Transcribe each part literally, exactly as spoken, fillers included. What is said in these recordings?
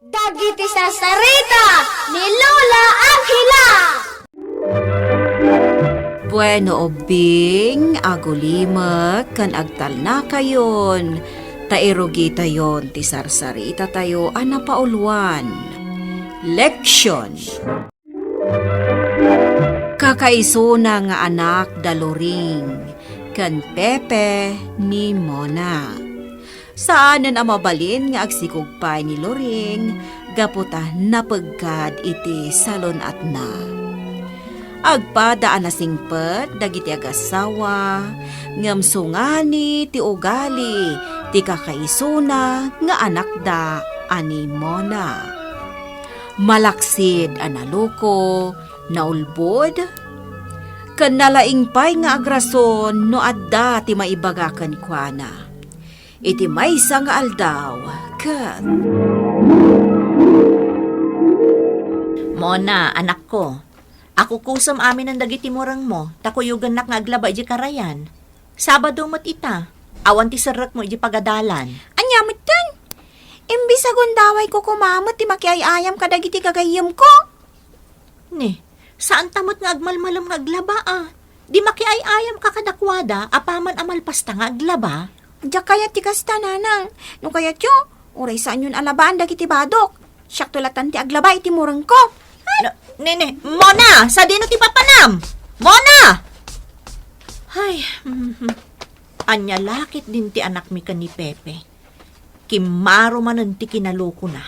Dagiti sarsarita ni Lola Angela. Bueno, ubbing, agulimek ken agtalnakayon, ta irugitayon ti sarsarita tayo a napauluan. Leksyon. Kakaisuna nga anak da Loring ken Pepe ni Mona. Saanen a mabalin nga agsikog pay ni Loring gapu ta napegkad iti salun-atna. Agpada a nasingpet dagiti agassawa, ngem sungani ti ugali ti kakaisuna nga anakda a ni Mona. Malaksid a naloko, naulbod, ken nalaing pay nga agrason no adda ti maibaga kenkuana. Iti maysa nga aldaw, ket Mona, anakko, akukusem aminen dagiti murengmo, ta kuyogennak nga aglaba idiay karayan. Sabado met ita. Awan ti serrekmo idiay pagadalan. Ania metten? Imbes a gundawayko koma met ti makiay-ayam kadagiti gagayyemko. Ni, saanta met nga agmalmalem nga aglaba, a. Di makiay-ayamka kadakuada apaman a malpasta nga aglaba. Diak kayat ti kasta, nanang. No kayatyo, uray saanyon a labaan dagiti badok. Siakto latan ti aglaba iti murengko. Ay! Na, nene, Mona, sadino ti papanam? Mona! Ay, mhm. Ania la ketdin ti anakmi ken ni Pepe? Kimmaro manen ti kinalokona.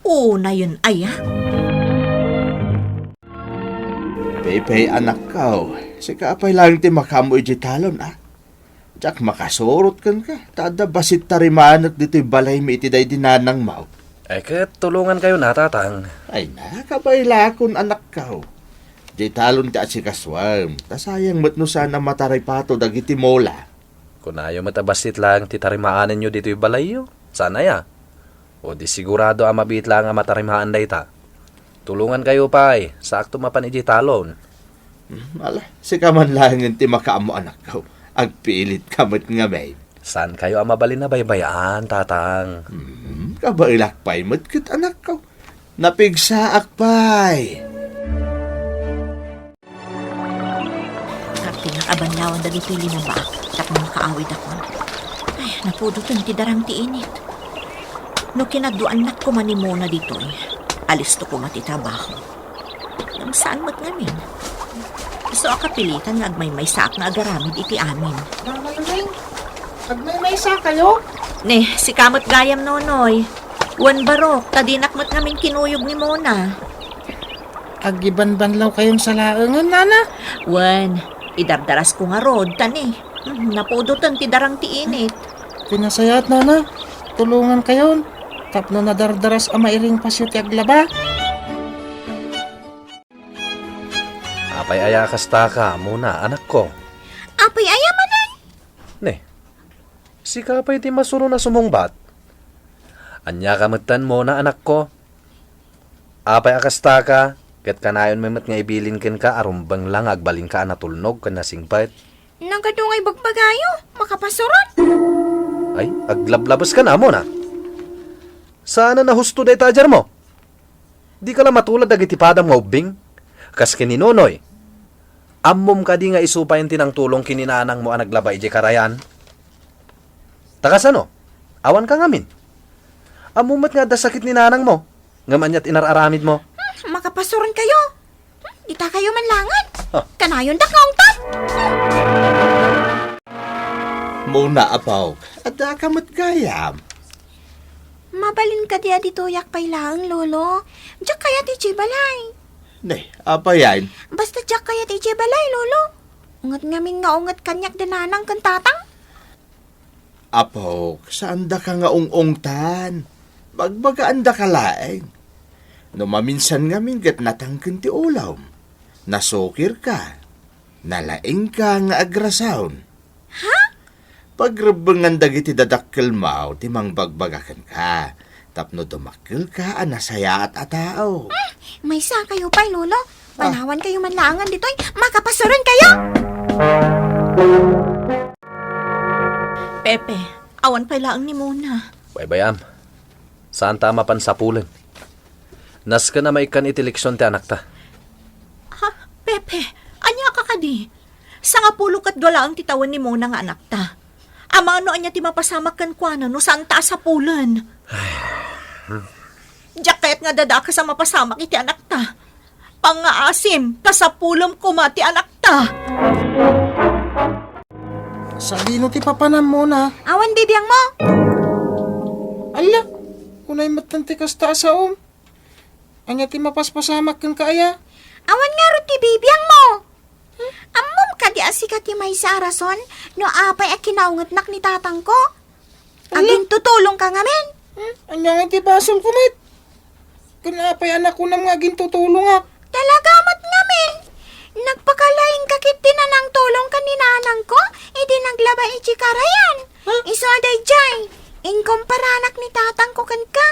Unayen aya? Pepe, anakko, sika pay laeng ti makaammo idiay talon, a? Diak makasurot kenka, ta adda bassit tarimanek ditoy balaymi iti daydi nanangmo. Ay, ket tulongankayona, tatang. Ay, nakabaylakon, anakko. Diay talon ti asikasuem, ta sayang met no saan a mataripato dagiti mula. Kunayo met a bassit laeng ti tarimaanenyo ditoy balayyo. Saan aya? O di sigurado a mabiit laeng a matarimaan dayta. Tulongankayo pay, saakto mapan idiay talon. Hmm, ala, sika man laengen ti makaammo, anakko. Agpilitka met ngamin. Saankayo a mabalin a baybay-an, tatang. Hmm, kabaelak pay met ket, anakko. Napigsaak pay. Kapinak a banlawan dagitoy linabaak tapno makaawidakon. Ay, napudoten ti darang ti init. No kinaduaannak koma ni Mona ditoy, alisto koma ti trabaho. Ngem saan met ngamin. Isu a kapilitan nga agmaymaysaak nga agaramid iti amin. Mama Loring, agmaymaysakayo? Ne, sika met gayam, Nonoy. Wen barok, ta dinak met ngamin kinuyog ni Mona. Agibanbanlawkayon sa laengen, nana? Wen, idardarasko ngarud, ta ni, hmm, napudoten ti darang ti init. Ti nasayaat, nana, tulongankayon tapno nadardaras a mairing pasyo ti aglaba. Apay aya a kastaka, Mona, anakko? Apay aya manen? Ne, sika pay ti masuron a sumungbat. Ania ka metten, Mona, anakko? Apay a kastaka, ket kanayon met nga ibilin kenka a rumbeng la nga agbalinka a natulnog ken nasingpet? Nagadu nga ibagbagayo, makapasuron. Ay, aglablabeska na, Mona. Saan a nahusto dayta a diarmo? Dika la matulad dagiti padam nga ubbing? Kas ken ni Nonoy, ammom kadi nga isu pay ti nangtulong ken ni nanangmo a naglaba idiay karayan? Ta kasano? Awanka ngamin. Ammom met nga adda sakit ni nanangmo, ngem ania ti inar-aramidmo? Hmm, makapasuronkayo. Hmm, ditakayo man laengen. Ah. Kanayondak nga ungtan. Mona, apok, addaka met gayam. Mabalin kadi a ditoyak pay laeng, Lolo? Diak kayat idiay balay. Ne, apay aya? Basta diak kayat idiay balay, Lolo. Unget ngamin nga unget kaniak da nanang ken tatang. Apok, saandaka nga ung-ungtan. Bagbagaandaka laeng. No maminsan ngamin ket natangken ti ulom, nasukirka, nalaingka nga agrason. Ha? Pagrebbengan dagiti dadakkelmo ti mangbagbaga kenka, tapno dumakkelka a nasayaat a tao. Hmm, maysakayo pay, Lolo. Ah. Panawankayo man laengen ditoy, makapasuronkayo! Pepe, awan pay laeng ni Mona. Baybayam. Saanta a mapan sapulen. Nasken a maikkan iti leksion ti anakta. Ha? Pepe, ania ka kadi? Sangapulo ket dua laeng ti tawen ni Mona nga anakta. Amangan no ania ti mapasamak kenkuana no saanta a sapulen. Diak kayat nga dadakes a mapasamak iti anakta. Pangngaasim, ta sapulem koma ti anakta. Sadino ti papanam, Mona? Awan bibiangmo. Alla, unay metten ti kasta a saom. Ania ti mapaspasamak kenka aya? Awan ngarud ti bibiangmo. Ammom kadi a sika ti maysa a rason no apay a kinaungetnak ni tatangko? Ano? Agintutulongka ngamin? Hmm? Ania nga ti basolko met? Ken apay a nakunam nga agintutulongak? Talaga met ngamin. Nagpakalaingka ket ti nanangtulong ken ni nanangko idi naglaba iti karayan. Huh? Isu a daydiay, inkumparanak ni tatangko kenka.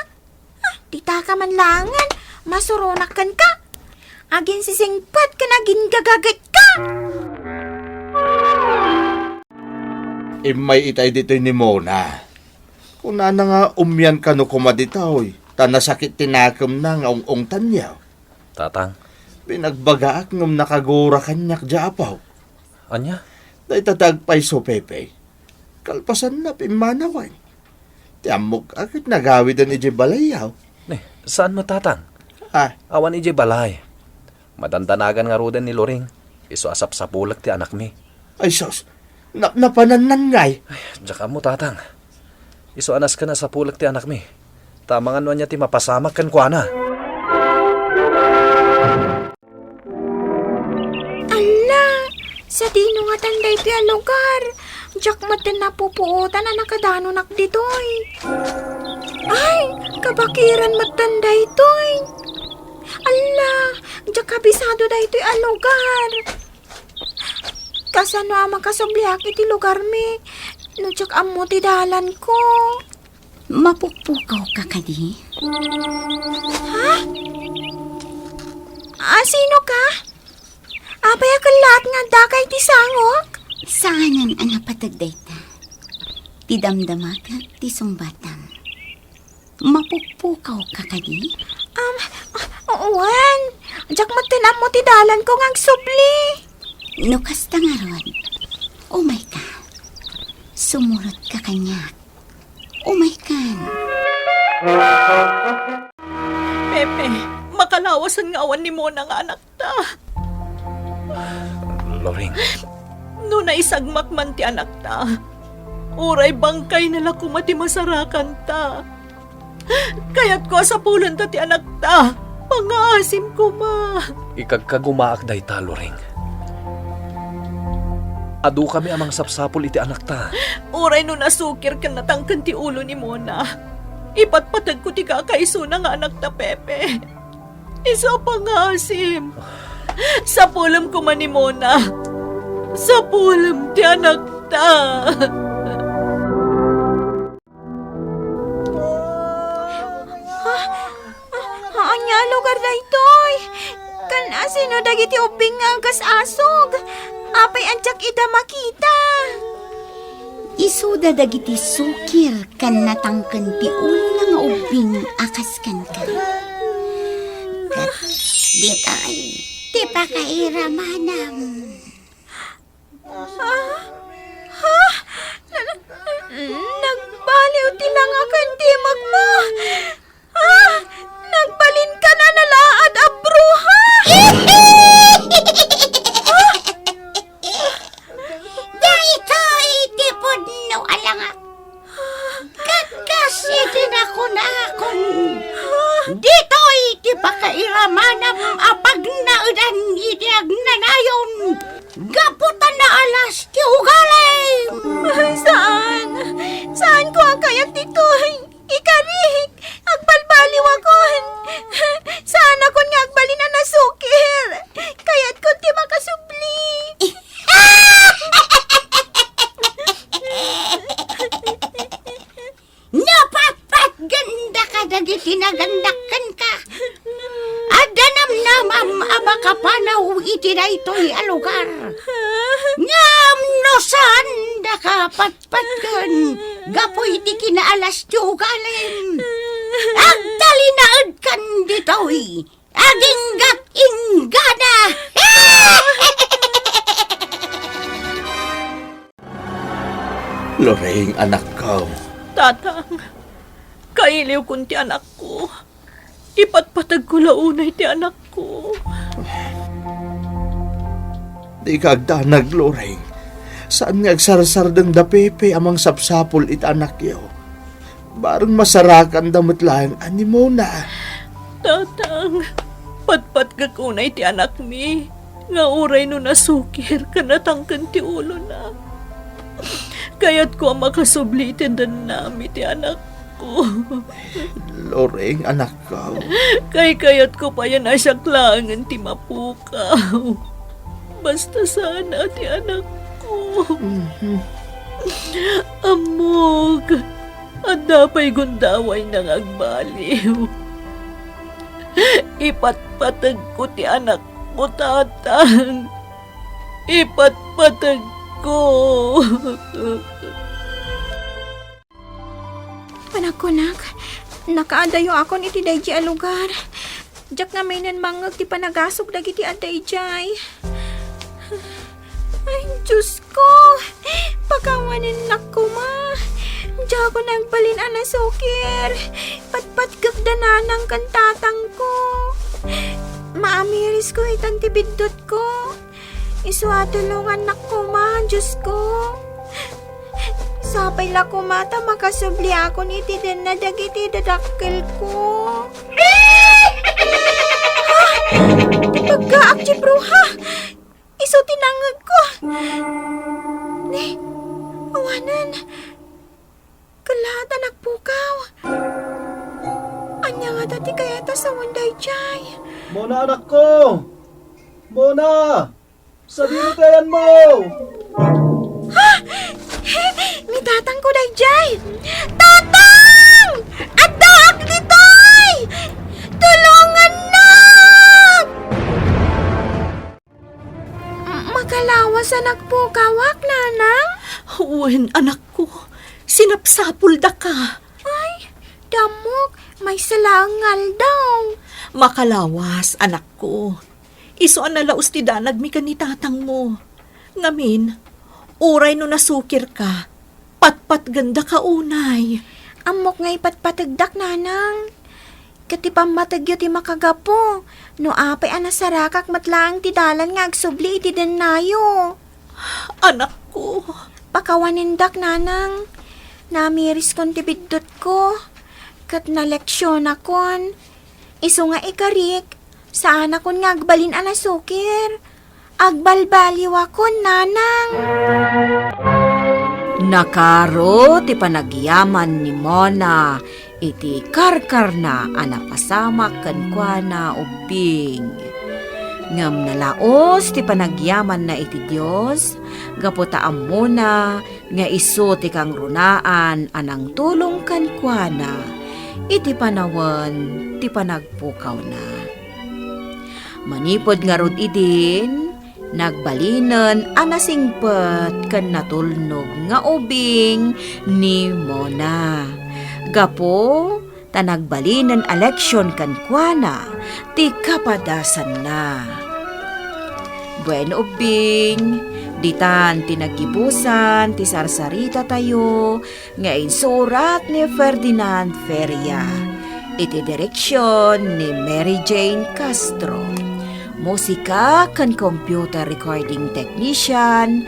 Ah, dita ka man laengen, masuronak kenka. Aginsisingpet ken agingagagetka. Immay itay ditoy ni Mona. Kunana nga umian kano koma ditoy, ta nasakit ti nakemna nga ung-ungtanyo. Tatang. Binagbagaak ngem nakagura kaniak, Apo. Ania? Dayta ti agpayso, Pepe. Kalpasanna, pimmanawen. Ti ammok a ket nagawiden idiay balayyo. Ne, saan met, Tatang? Ah. Awan idiay balay. Madandanagan ngaruden ni Loring. Isu a sapsapulek ti anakmi. Ay sus, napnapanannan ngay. Ay, diak ammo, Tatang. Isu a nasken a sapulek ti anakmi. Ta amangan no ania ti mapasamak kenkuana. Alla, sadino ngatan daytoy a lugar? Diak metten napupuotan a nakadanonak ditoy. Ay, kabakiran metten daytoy. Alla, diak kabisado daytoy a lugar. Kasano a makasubliak iti lugarmi no diak ammo ti dalanko? Mapukpukawka kadi? Ha? A, sino ka? Apay a kellaat nga addaka iti sangok? Saanen a napateg dayta. Ti damdamaka ti sungbatam. Mapukpukawka kadi? Um, wen, diak metten ammo ti dalanko nga agsubli. No kasta ngarud, umayka. Sumurotka kaniak. Umaykan. Pepe, makalawasan nga awan ni Mona nga anakta. Loring. No naisagmak man ti anakta, uray bangkayna la koma ti masarakanta. Kayatko a sapulenta ti anakta. Pangngaasim koma. Ikagkagumaak dayta, Loring. Adukami a mangsapsapul iti anakta. Uray no nasukir ken natangken ti ulo ni Mona, ipatpategko ti kakaisuna nga anakta, Pepe. Isu a pangngaasim. Sapulem koma ni Mona. Sapulem ti anakta. Ha? Ha, ania a lugar daytoy? Ken asino dagiti ubbing nga agas-asog? Apay a diak ida makita? Isuda dagiti sukir ken natangken ti ulona nga ubbing a kas kenka. Ket ditoy ti pakairamanam. Ha? Ha? Na-, na-, nagbaliw ti langa ken timekmo. Ha? Nagbalinkan a nalaad a bruha. Daytoy ti pudno a langak. Ket kas iti nakunakon, ditoy ti pakairamanam a pagnaedan iti agnanayon gapu ta naalas ti ugalim. Ay, saan? Saanko a kayat ditoy? Ikarik, agbalbaliwakon. Saanakon nga agbalin a nasukir. Kayatko ti makasubli. Napatpatgenda kadagiti nagandak kenka. Adda namnamam a makapanaw iti daytoy a lugar. Ngem no saandaka patpatgen gapu iti kinaalas ti ugalim, Agtalinaedkan ditoy! Agingga't inggana! Lorraine, anakko. Tatang, kailiwkon ti anakko. Ipatpategko la unay ti anakko. Dika agdanag, Lorraine. Saan nga agsarsardeng da Pepe a mangsapsapul iti anakyo. Bareng masarakanda met laeng a ni Mona. Tatang, patpatgek unay ti anakmi, nga uray no nasukir ken natangken ti ulona. Kayatko a makasubli iti dennami ti anakko. Lorraine, anakko. Kaykayatko payen a siak laengen ti mapukaw. Basta sana ti anakko. Mhm. Ammok, adda pay gundawayna nga agbaliw. Ipatpategko ti anakko, Tatang. Ipatpategko. Panagkunak, nakaadayo akon iti daydi a lugar. Diak ngaminen mangngeg ti panagasok dagiti adda idiay. Ay, Diyos ko! Pakawanennak koma. Diakon agbalin a nasukir. Patpatgek da nanang ken tatangko. Maamirisko itan ti biddutko. Isu a tulongannak koma, Diyos ko. Sapay la koma ta makasubliakon iti denna dagiti dadakkelko. Ha? Ti paggaak ti bruha! Isu ti nangngegko! Ni, awanen. Kellaat a nagpukaw. Ania ngata ti kayat a sawen daydiay? Mona, anakko! Mona! Sadino ti ayanmo? Ha? Ni tatangko daydiay! Tatang! Addaak ditoy! Tulongannak! M-, makalawas a nagpukawak, nanang? Wen, anakko, sinapsapuldaka. Ay, damok, maysa laeng nga aldaw. Makalawas, anakko. Isu a nalaus ti danagmi ken ni tatangmo. Ngamin, uray no nasukirka, patpatgendaka unay. Ammok nga ipatpategdak, nanang. Ket ti pammategyo ti makagapu, no apay a nasarakak met laeng ti dalan nga agsubli iti dennayo. Anakko. Pakawanendak, nanang. Namiriskon ti biddutko, ket naleksionakon. Isu nga ikarik, saanakon nga agbalin a nasukir. Agbalbaliwakon, nanang. Nakaro ti panagyaman ni Mona iti karkarna a napasamak kenkuana, ubbing. Ngem nalaus ti panagyamanna iti Dios, gapu ta ammona nga isu ti kangrunaan a nangtulong kenkuana iti panawen ti panagpukawna. Manipud ngarud idin, nagbalinen a nasingpet ken natulnog nga ubing ni Mona. Gapu ta nagbalinen a leksion kenkuana ti kapadasanna. Bueno, ubbing, ditan ti naggibusan ti sarsaritatayo nga insurat ni Ferdinand Feria, iti direksion ni Mary Jane Castro. Musika ken computer recording technician,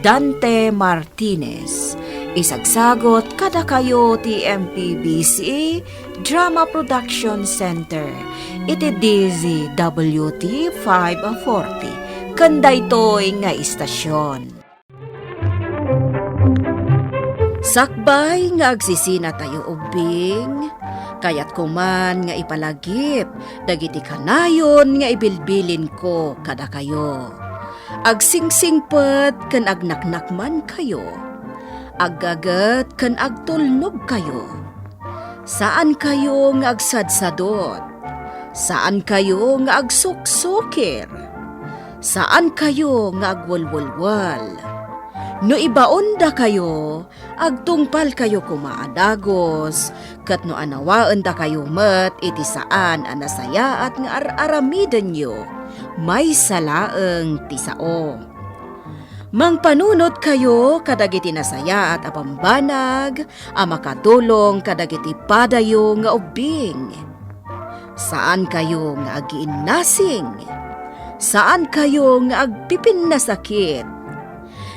Dante Martinez. Isagsagot kadakayo ti M P B C Drama Production Center iti D Z W T five forty ken daytoy nga istasion. Sakbay nga agsisinatayo, ubbing, kayatko man nga ipalagip dagiti kanayon nga ibilbilinko kadakayo. Agsingsingpet ken agnaknakmankayo. Aggaget ken agtulnogkayo. Saankayo nga agsadsadot. Saankayo nga agsuksukir. Saankayo nga agwelwelwel. No ibaondakayo, agtungpalkayo koma a dagus, ket no anawaendakayo met iti saan a nasayaat nga ar-aramidenyo, maysa laeng ti sao. Mangpanunotkayo kadagiti nasayaat a bambanag a makatulong kadagiti padayo nga ubbing. Saankayo nga agiinnasing. Saankayo nga agpipinnasakit.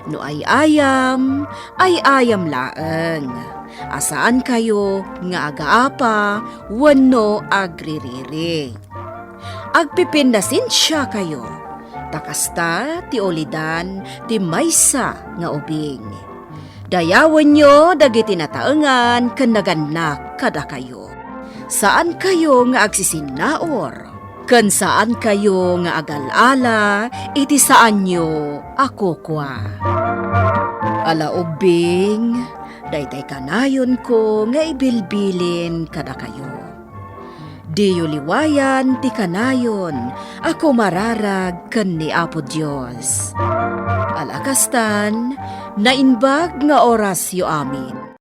No ay-ayam, ay-ayam laeng. A saankayo nga agaapa wenno agririri. Agpipinnasensiakayo, ta kasta ti ulidan ti maysa nga ubing. Dayawenyo dagiti nataengan ken nagannak kadakayo. Saankayo nga agsisinnaur, ken saankayo nga agal-ala iti saanyo a kukua. Ala ubbing, daytay kanayonko nga ibilbilin kadakayo. Diyo liwayan ti kanayon a kumararag ken ni Apo Dios. Ala kastan, naimbag nga orasyo amin.